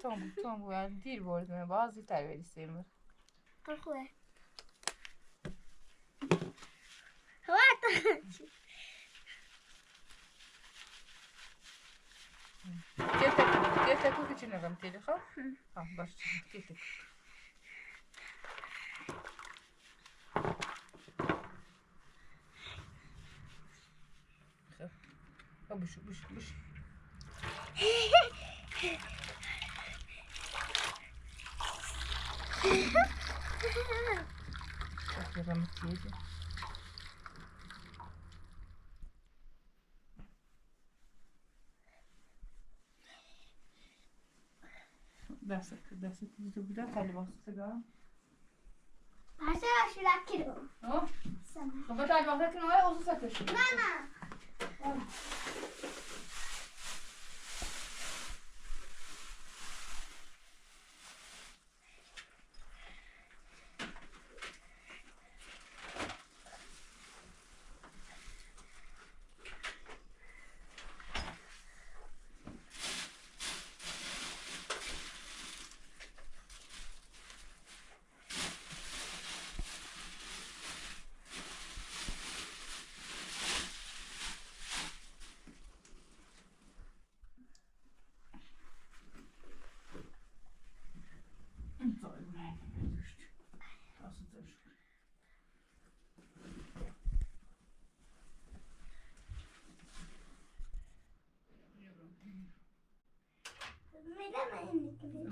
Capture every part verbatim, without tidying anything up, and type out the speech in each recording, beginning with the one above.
Tɔmbu, tɔmbu, ya diri bɔɔl mɛ, bazı tay bɛ December. Kakwe. Wata. Kete, kete ku kichina kam tele kha? Hmm. Ah, bas, kete. Bush, bush, bush. Dasık, dasık, bir de tali bastı da. Başa şura kiro. O? Sana. Baba tali bastı kiro, o su satır. Mama.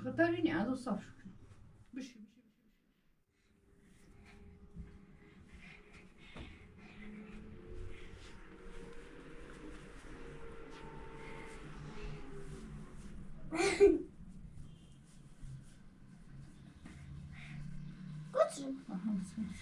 Xatar ini azo saf. Bışı, bışı, bışı, bışı. Aha, bismillah.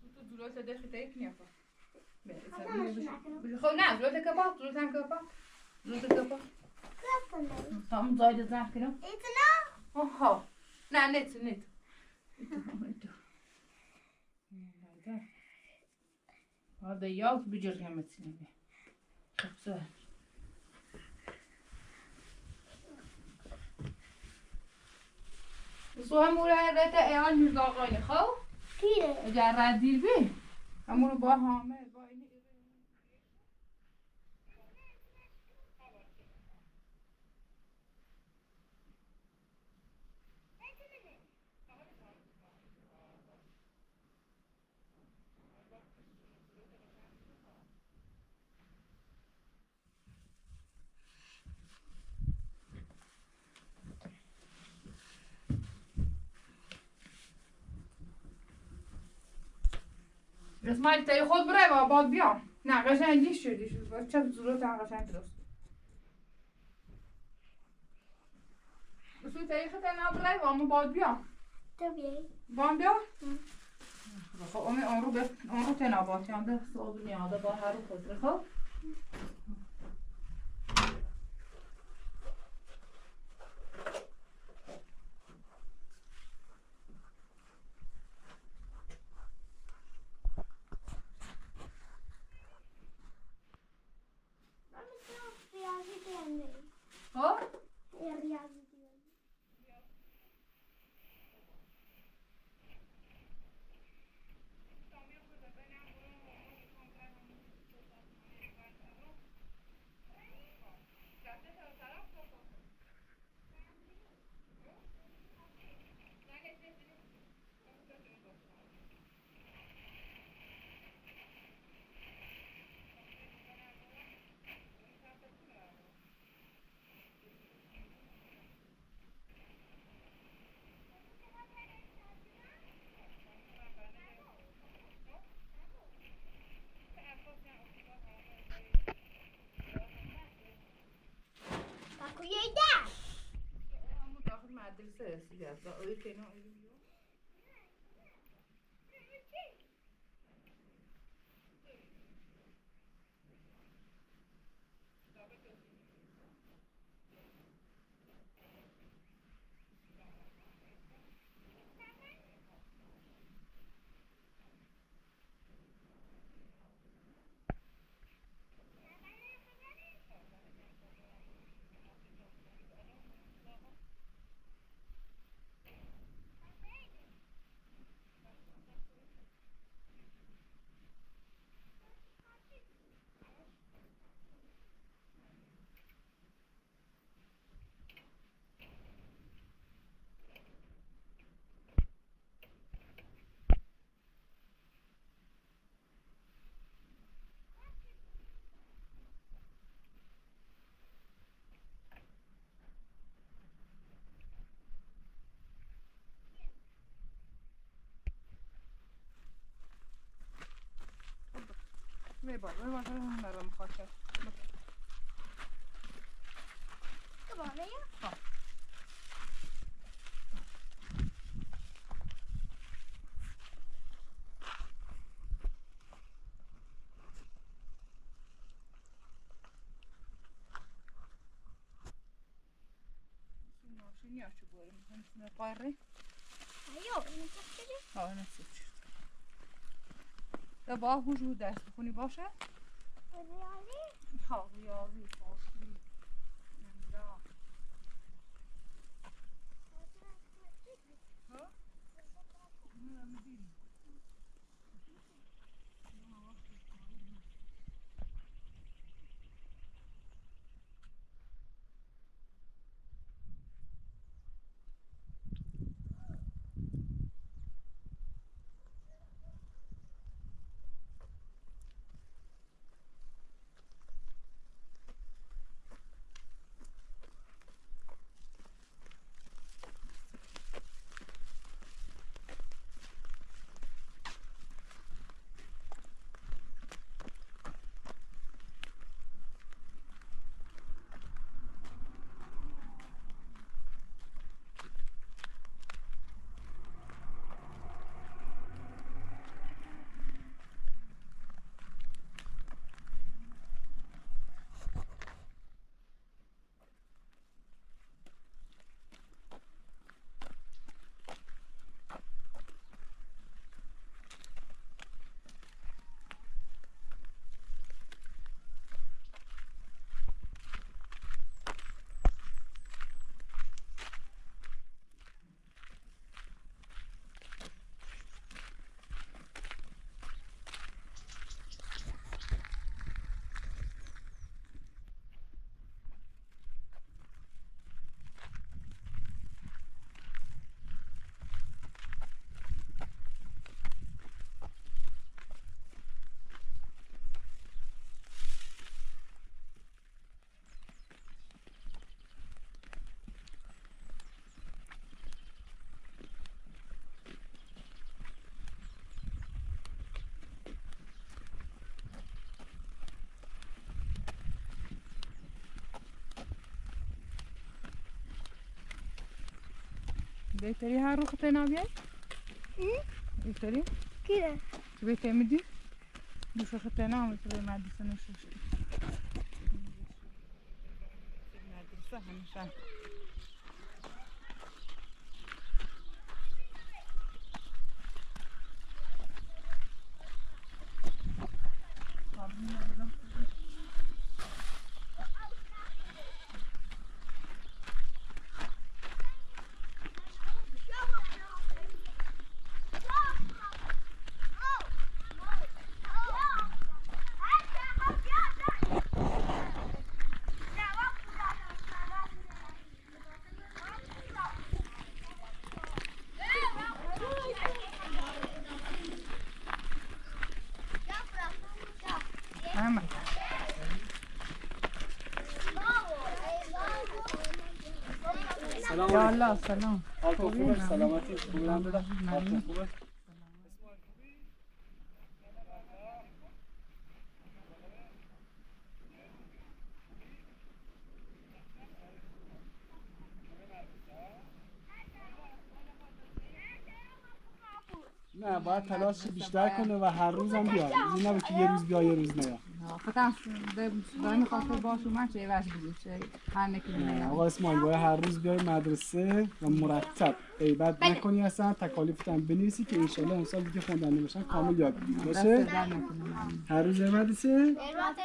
Zutu zurota de xitayik ne yapar? Be, sen bunu düş-, xo, ne, zurota kapat, zurota kapat. Zurota kapat. Tamam, zayda zahkino. Oho. Ne, net, net. Hadi yaz bir cürgemesin be. Kıpsa. Su hem buraya rete evan müzda koyne xo. Kire. Ece radil bi. Hem bunu bahame, bahane. اسماعیل، تایی خود برای بابات بیام. نه، قشنگ دیش شدی شد. بچه زورو تن قشنگ درست. بسو تایی خود تن برای بابات بیام. تو بیایی. بام بیام؟ هم. خب، امی اون رو به، اون رو تن آباد یانده، صبح نیاده با هر رو خود رو خب. Mami, sen riyazî diyalî. Ha? E, riyazî diyalî. Ve bak, ve bak, ver bana. Tamam, ne ya? Ha. Şunu, şunu ya şu bölüm. Hangisine koyarım? Yok, ne seçeceğiz? Ha, ne seç? Ya bak, hücum ders bu konu başa. Riyazî? Ha, riyazî, farsî. Emrah. Ha? Önemli değil. Beteri ha ruxu tena bia? Ih? Beteri? Kida. Beteri mi di? Di ruxu tena, mi kile ma di sene shushki. Selam. Ya Allah, selam. Altın kumaş, selametin. Buyurun da. Altın kumaş. باید تلاش بیشتر کنه و هر روزم بیاد. اینجوری نباشه که یه روز بیا، یه روز نیا. آه، فقط دائم خاطر باش اومد، چه عوض بود، چه هر نکنه. آه، آقا اسماعیل، باید هر روز بیای مدرسه و مرتب غیبت نکنی، اصلاً تکالیفتم بنویسی که انشالله امسال دیگه خوندن نوشتن کامل یاد بگیری. باشه؟ دست درد نکنه. هر روز مدرسه؟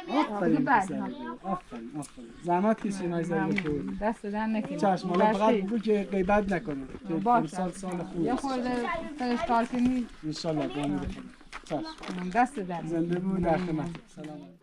آفرین، بله. پسر. آفرین، آفرین. زحمت کشی، مای زحمت کشی. دست درد نکنه. چشم، حالا فقط بگو که غیبت نکنه. که باشه. امسال سال خوبی. یه خورده سرش کار کنی. انشالله، با امید خدا. چشم. دست درد نکنه. زنده بمون، در خدمت. سلام علیکم.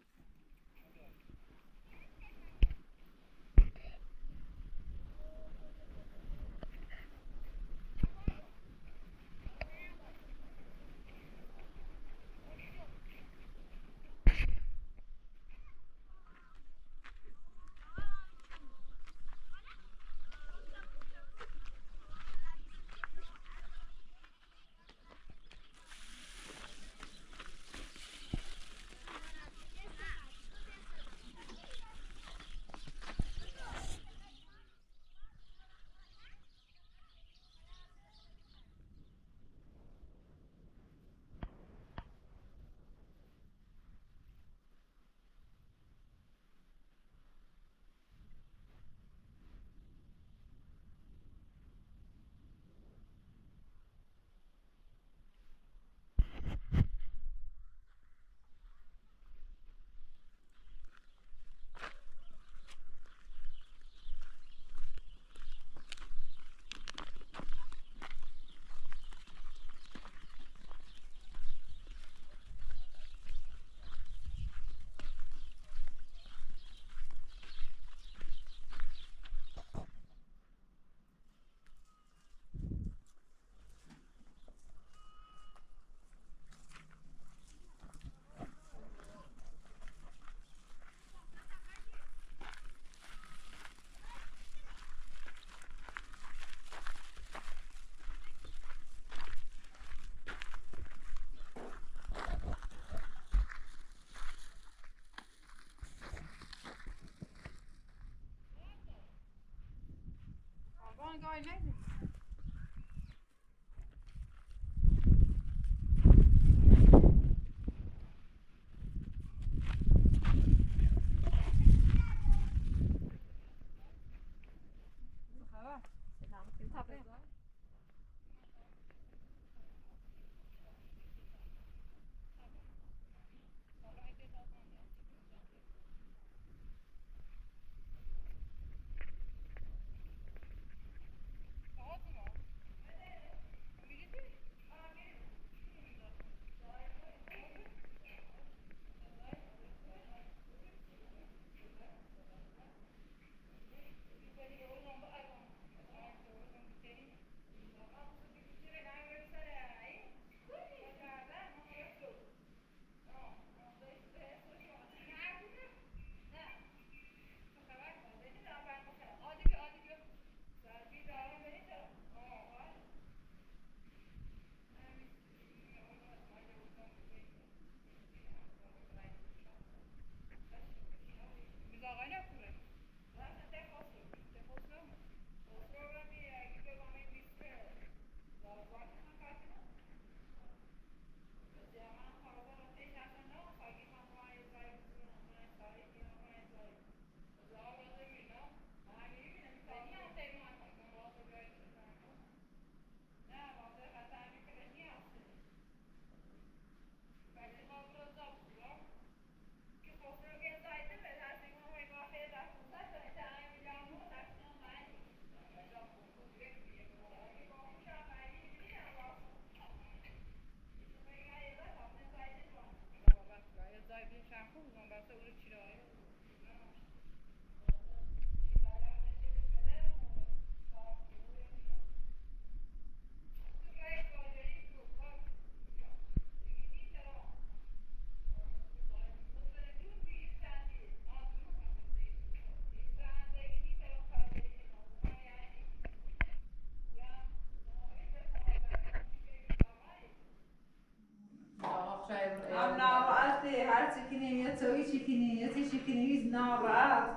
Am narahat, هر چی کنیم، یه توی چی کنیم، یه چی چی کنیم، هیچ ناراحت.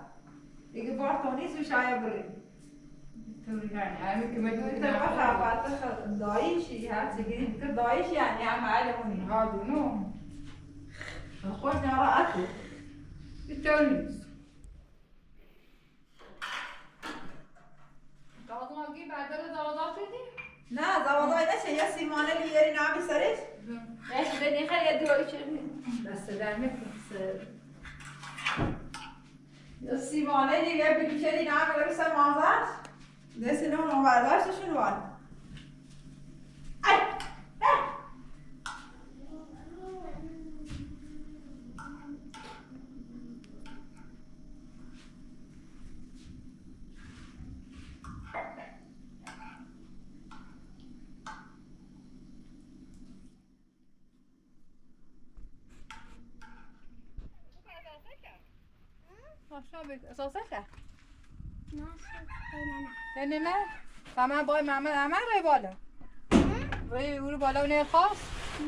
دیگه بار تو نیست، شاید بریم. يعني، أنا كمان كنت أنت ما خافت ضايشي، هاتي، قلت ضايشي، يعني، أنا ما أعلمني. هذا نو. الخوش نرى أكل. التونس. Dawada ki berdere dawada kedi? Na, dawada ne şey ya, simane li yeri nami sarı. Hı. Ya şimdi ne kadar yedi o içeri. Bes de ne kadar. Ya simane li ya bir içeri nami sarı manzar. Neyse, ne onu var, var, şunu var. Ay! Ah! Aşağı bir, sosete. Nasıl? Tenene. Tenene. Tamam, boy, mama, mama, rey bola. Hı? Rey, uru bola, ne khas? Hı.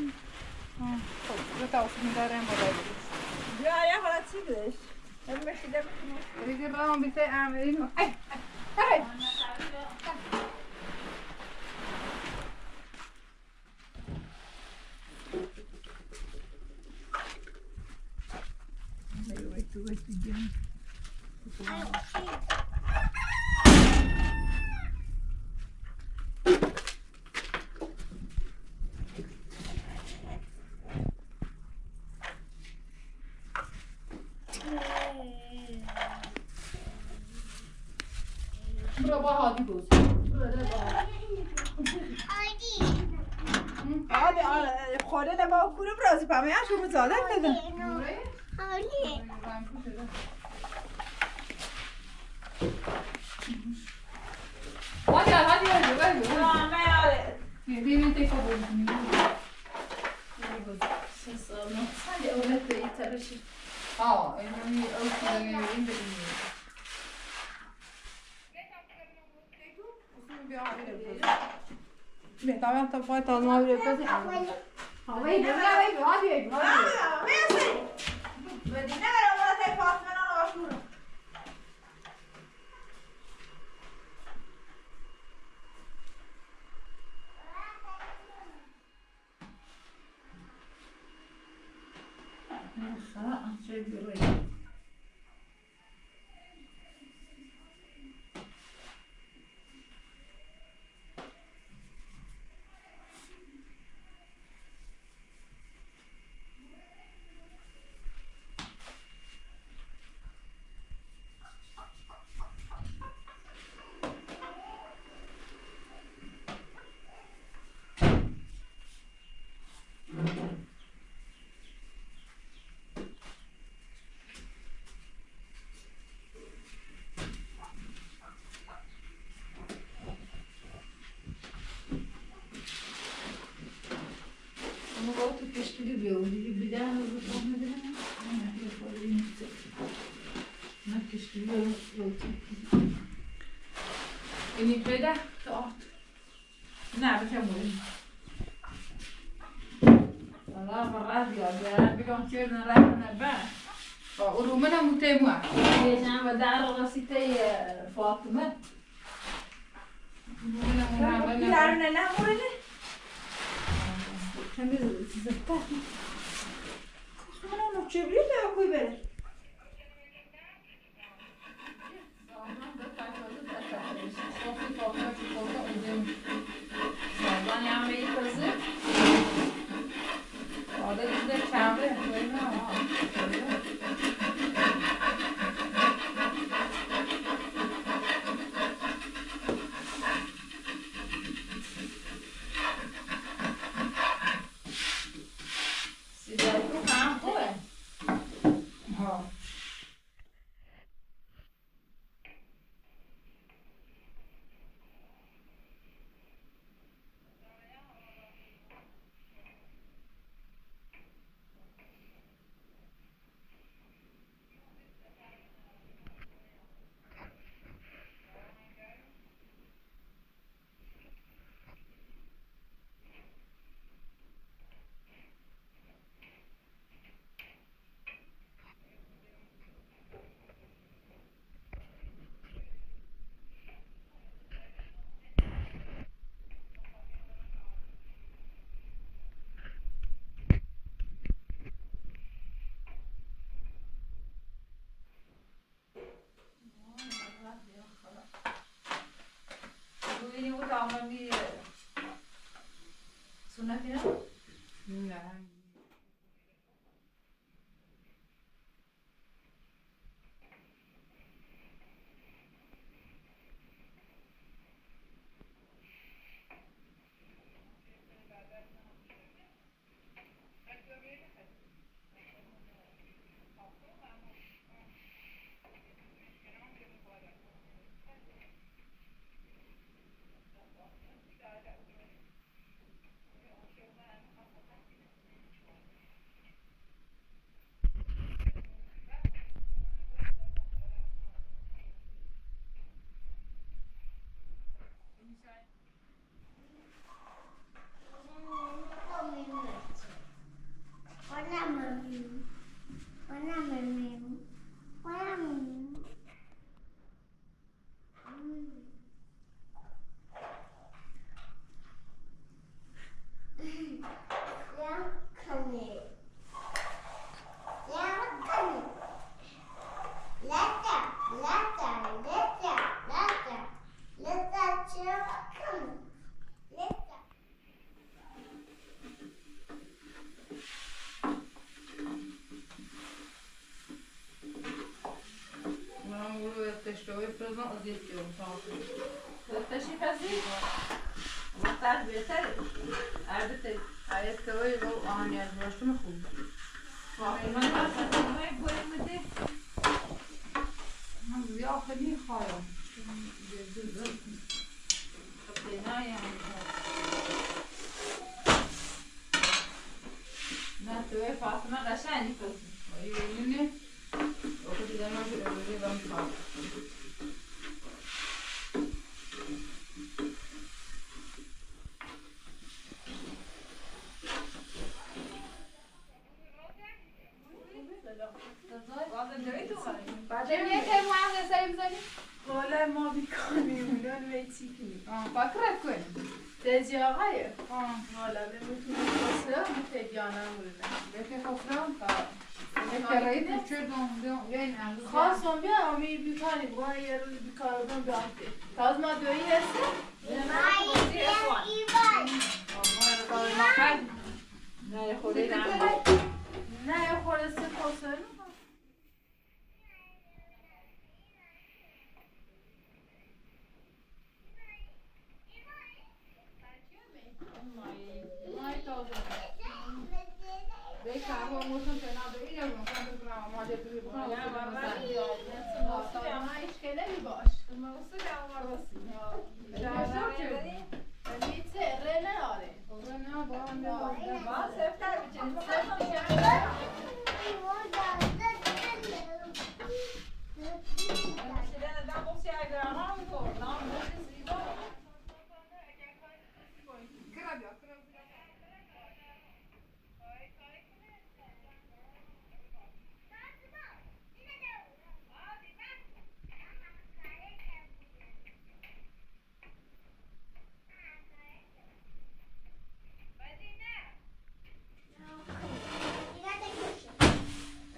Hı. Çok, bu tavsiye mi daren bola. Ya, ya, hala çıkmış. Ben bir şey demedim. Rey, rey, bir şey, am, rey, ay, ay, ay. Bura bax, hadi göz. Bura da bax. Hadi, hadi, xode de bax, kuru bura, si pame ya, şu müsaade edin. Hadi. Hadi, hadi, hadi, hadi. Tamam, ben hadi. Yediğini tek kabul. Sen sağ ol. Hadi, öyle de iyi çalışır. Aa, önemli ölçüde ne vereyim de bilmiyorum. Tamam, tamam, tamam, tamam. Ama o tu keşkülü bir oldu. Bir daha hızlı tahmin edemem. Ama yapabilirim işte. Ama keşkülü bir oldu. Ini beda taht. Na, bete moy. Wala, marra diga, diga, bigam kir na ra na ba. Uru mana mutemua. Ye, na ba daro na site, eh, Fatima. Uru mana muna ba na. Kira na na mure ne. Kami zata. Mana no chebri na kuy bere. Maam, wulu wɛ tɛsítɔ wɛ frozen ozet yo, sɔɔsɔ. Tɛsí fasi. Wata bete. Arbete. Ayet wɛ lo ani arbete mexu. Mama sa mɛ boy mete. Ya xeni xaya. Kola ma bi koni, mi non me tikni. Fakra koni. Tezi aɣa yɛ. Wala, mi mutni kosra, mi tezi ana murna. Bete kosra? Bete rei tu che don, don, yen angu. Xaas on bien, ami bi kani, wa yer bi kani, don, don. Tazma doi ese?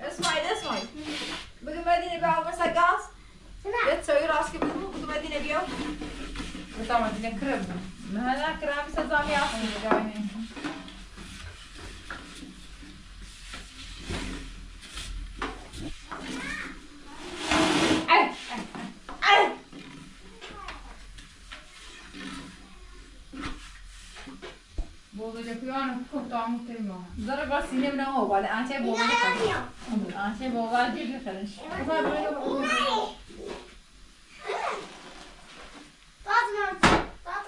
Ismail, Ismail. Bigi Medine be almost a gas. Let's show you ask him. Bigi Medine be. Bata Medine krem. Mahana krem sa zami ask. Ay, ay, ay. Boga de kuyana ko tamu tema. Zara ba sinem na o wala anche boga de. Anche boga de de kare.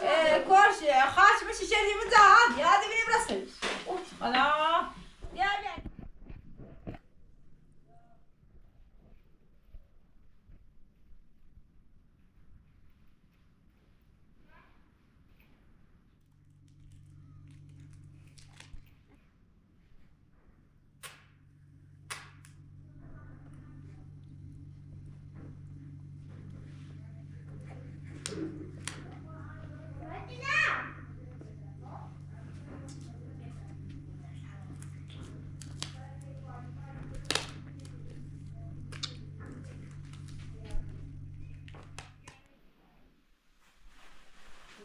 Ee, koş, ee, xaç mı şişe mi daha? Ya de beni bırakın. Of, Allah. Ya ben.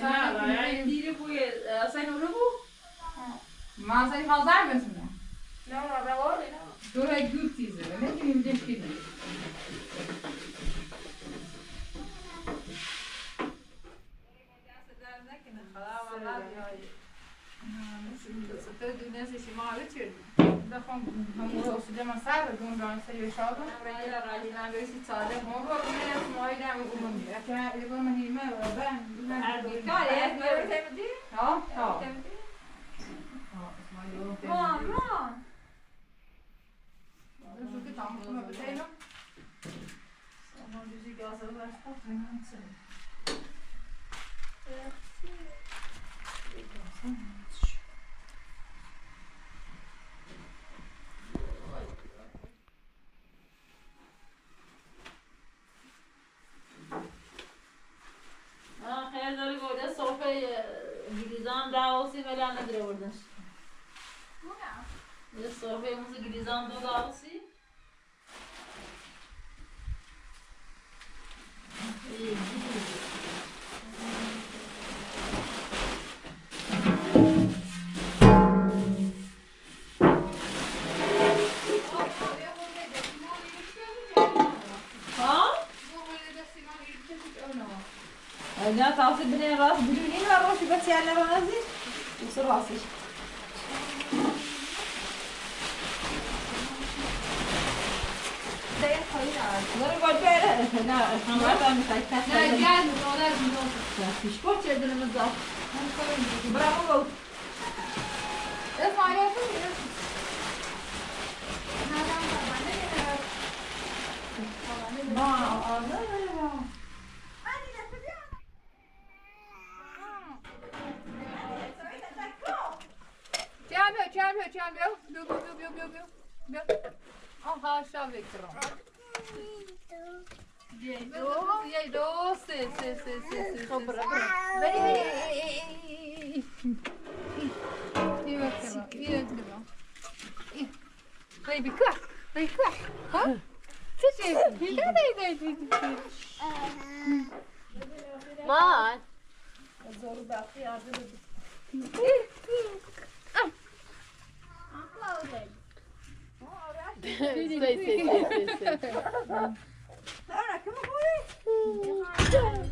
Sen öyle bu, e, sen öyle bu. Ma sen kazar mısın? Ne var, ne var? Dur, e, gül teyze, ne bileyim, de şimdi. Ha, xeyr, dörü gördü. Sofrayı, e, gilizan da olsun, öyle anne dire vurdun. Bu ne? E, sofrayı mızı gilizan da olsun. Ha? Ya, tavsi bine ras, bine ni la roşi bes yerine razı. Usu razı. Bunları boş ver. Na, kamera ben bir kaç kaç. Ya, gel, orada bir olsun. Ya, piş koç edilimiz var. Bravo. Esma, gel, gel. Nereden? Baba, ne kadar? Baba, ne kadar? Baba, ne kadar? Hadi, ne kadar? Ɔha chave kran. Yɛ do, yɛ do, se, se, se. Baby, come on. Baby, come on. Huh? Come on.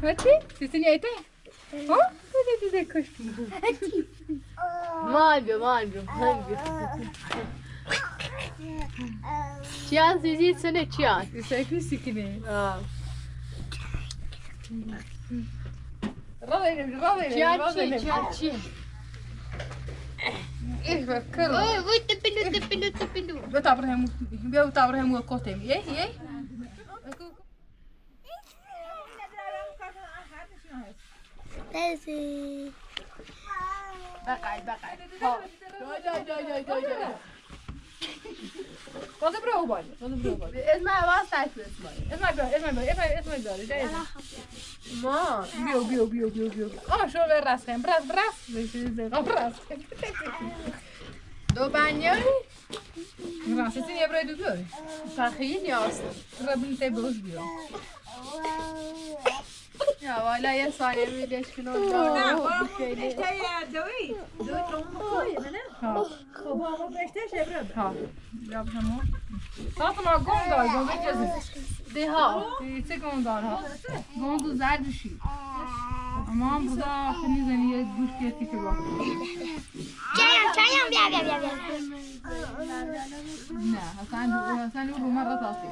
Hadi, sisi ni ete. Hadi, hadi, hadi, koş. Manjo, manjo, manjo. Çiyan, sisi, sene çiyan. Sisi, sisi kine. Ha. Çiyan, çiyan, çiyan. Eh, bakır. Oy, oy, tepindu, tepindu, tepindu. Be tabrahemu, be tabrahemu kotem. Ye, ye. Tezi. Bakay, bakay. Ho. Doy, doy, doy, doy, doy, doy. Kɔsɛ bro, bɔ. Kɔsɛ bro, bɔ. Es más, va a estar, es más. Es más, es más, es más, es más. Ma. Bio, bio, bio, bio, bio. Oh, yo le rasqué, bras, bras. Bras. Do baño. Ŋaŋ sisi ni ebre du bio. Paxi ni ɔs. Rebin te bos bio. Ya wala ya sani mi desh kino. Na, ko te ya dowi. Do to mo ko ye mene. Ha. Ko mo beste shebre. Ha. Ya mo. Sa to ma gon do gon be jezi. De ha. Ti ti gon do ha. Gon du zar du shi. Ama bu da kini zani ye guş ke ti ke ba. Çayan, çayan, bia, bia, bia, bia. Na, Hasan, Hasan, bu marra tasi.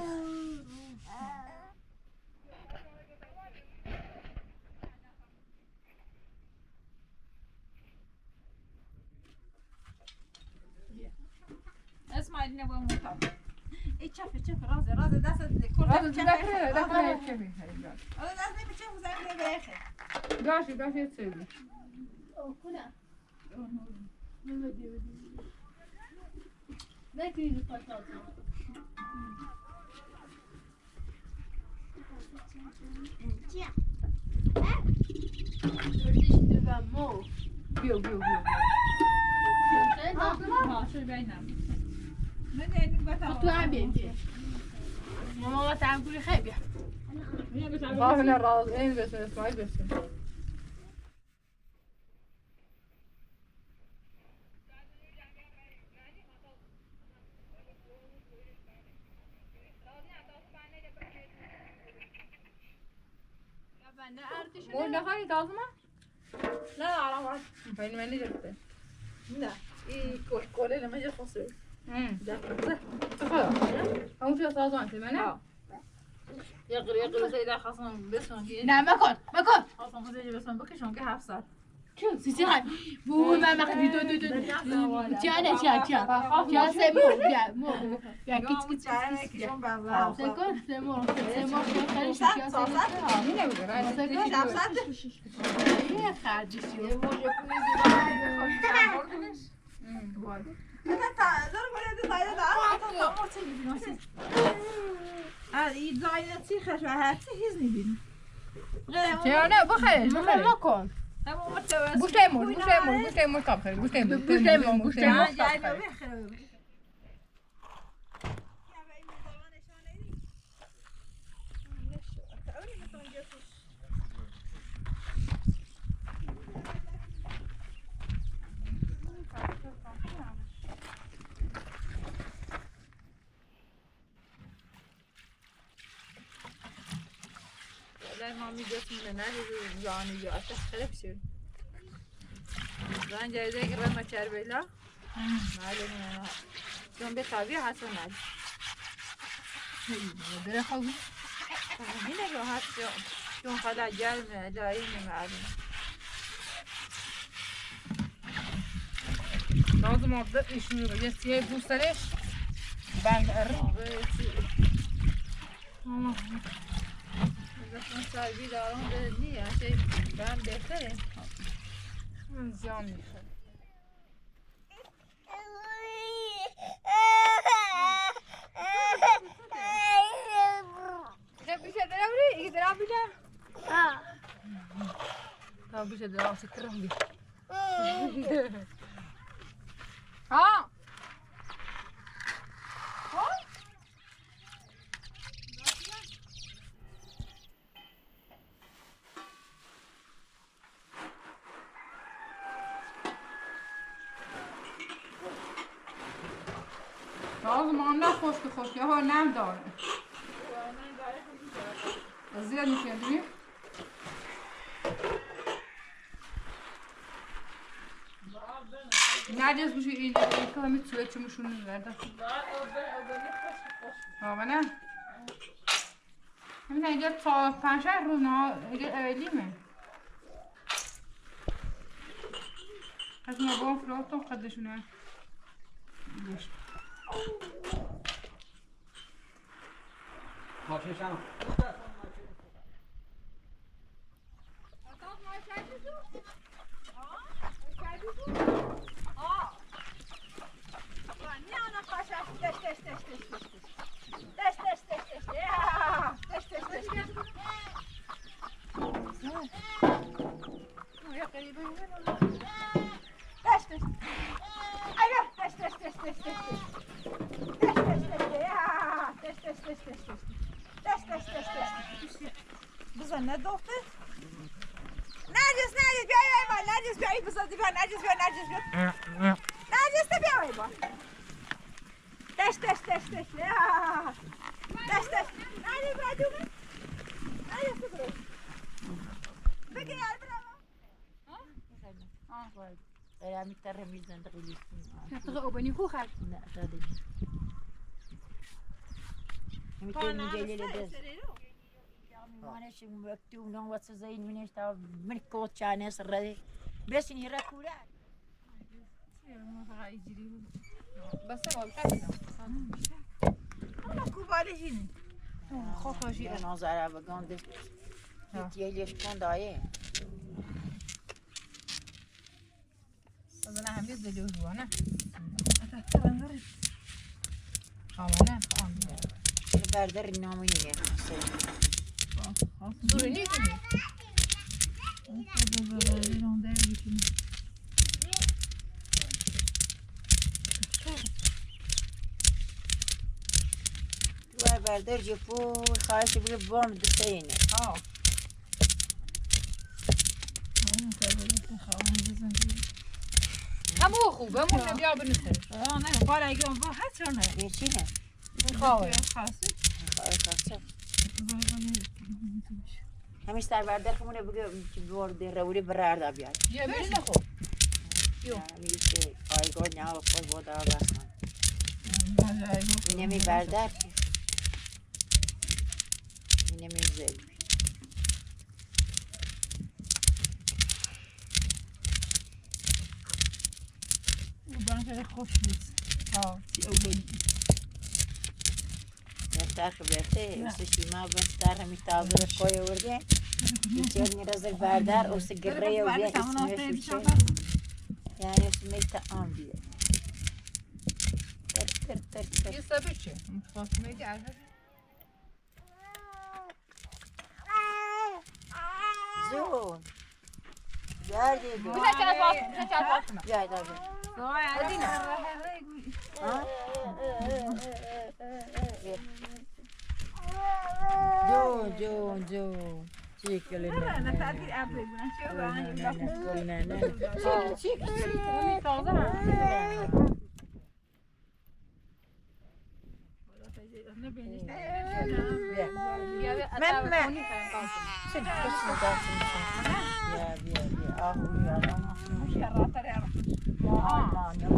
Esma, eline koy muhtar. E, çöp, çöp, razı, razı, dasa de, kol, razı, çöp, dasa, razı, dasa, çöp, razı. Razı, dasa, bir çöp, uzak bir beyek. Gaşı, gaşı, çöp. Okula. Bio, bio, bio, bio. Mama, va a guri xebia. Va a guri xebia. Moş ne kadar lazım ha? Ne alamaz. Ben ne diyecektim? Ne? İyi, kol, kol elime yapası. Hmm. Yapası. Tamam. Ama şu lazım, değil mi? Ha. Yaqır, yaqır, Seyda Hasan, beson ki. Na, ma kon, ma kon. Hasan, bu zece beson, bakın şu an ki hafsar. Sisi, hay. Bu, ma, ma, du, du, du, du. Tiens, tiens, tiens. Tiens, c'est bon, bien, bon. Bien, kit, kit, kit, kit. C'est quoi, c'est bon, c'est bon, c'est bon. C'est quoi, c'est bon. Niye kardeşim? Ay, zayna çi xeş ve, her çi hiz nibin. Çeyane, bu xeş, bu xeş. Makon. Buştey mor, buştey mor, buştey mor tab xeş, buştey mor, buştey mor, buştey mor tab xeş. Wellay ma mi dest mi ne, ne, yani, ya, ateş xerep şey. Ben cayda girme çerbeyla. Malum ya. Çon bir tabi Hasan abi. Bire xawi. Yine yo hat yo. Çon xala gelme, daim malum. Lazım oldu, işini yesiye bu sene. Ben Allah'ım. Zaten sahibi de alın da niye? Şey, ben beklerim. Ziyan bir şey. Aa. Aa. Aa, o zaman ne xoştu, xoştu. Ho, nem dare. Zira nişen duyum. Nergis bu şey indi, ilk mi tüve çumuşunu verdi. Ha, bana. Hem ne gel ta, panşer runa, gel öyle mi? Kaçma bu floto kardeşine. Bak şimdi sen. Bıza ne doktor? Nergis, Nergis, bia, bia, bia, Nergis, bia, bıza, bia, Nergis, bia, Nergis, bia. Nergis de bia, bia, bia. Teş, teş, teş, teş. Ya. Teş, teş. Nergis, bia, bia. Nergis, bia. Peki, ya, bravo. Ha? Ha. Era mi terre mi zende. Tığ obani ku hal. Ne, tığ. Mi te mi gelele de. Mane şimdi öptüm, non what's the name, işte, milk coach, çane sırrı. Besin hira kura. Bas, tamam. Ama kubali jini. Xoxo ji. Non, zara bagande. Ti yeli şkon daye. Zana hamiz de diyor bu ana. Ata, ata, ben varım. Tamam, ne? Tamam. Berdar namı ne? Zuri ne? Ver berdar cepu, xahiş bile bom diseyne. Ha. Ama o خوبه، همون بیا بنوسه. آه، نه، بار اگه اون با هست یا نه؟ یه چی نه؟ خواه. خواه، خواه. همیش تر بردار خمونه بگه که بار ده رولی برار دا بیار. یه بری نخو. یو. همیش که پایگاه نیا و خود بودا بخن. اینه می بردار. اینه می زل. Kurban seni hoş biz. Sağ ol. Bes tarxi berte, ısı şima bes tarxi mi tazı koy vurge. İçer mi razı berdar, o sigara ya ve ismi şu şey. Yani ismi taam diye. Tır tır tır tır. Yusuf abi şey, mutfak neydi? Zon. Gel, gel, gel. Gel, gel, gel. Hadi ne? Ha? Zon, zon, zon. Çekil. Çek, çek, çek. Meme. Sen kaçma kalsın. Ya, ya, ya. Ah, uyan, anasını. Ay, lan, ya.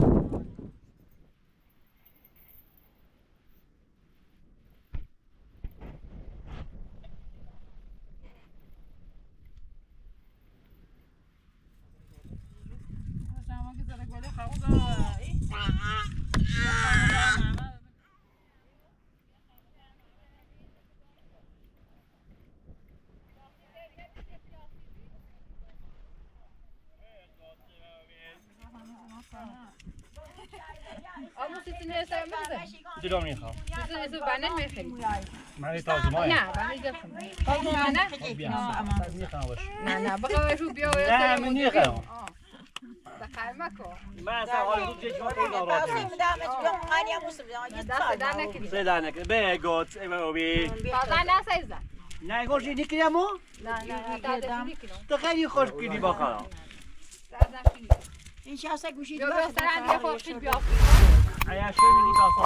Ti dɔɔni xaw. Ti, ti, ti, ba ne mɛ xɛ. Ma ne ta zuma ya. Na, ba ne jɛ xɛ. Ba ne na. Na, na, ba ka wɛ su biyo wɛ. Na, mi ni xɛ. Ba ka ma ko. Ma sa wa du je jo ko na ro. Sɛ da ne ke. Bɛ got e ma obi. Ba da na sa iza. Na go ji ni kiyamo. Tɛ kɛ ni xɔs kini bɔkɔ. Aya sɛ ni ba sɔ.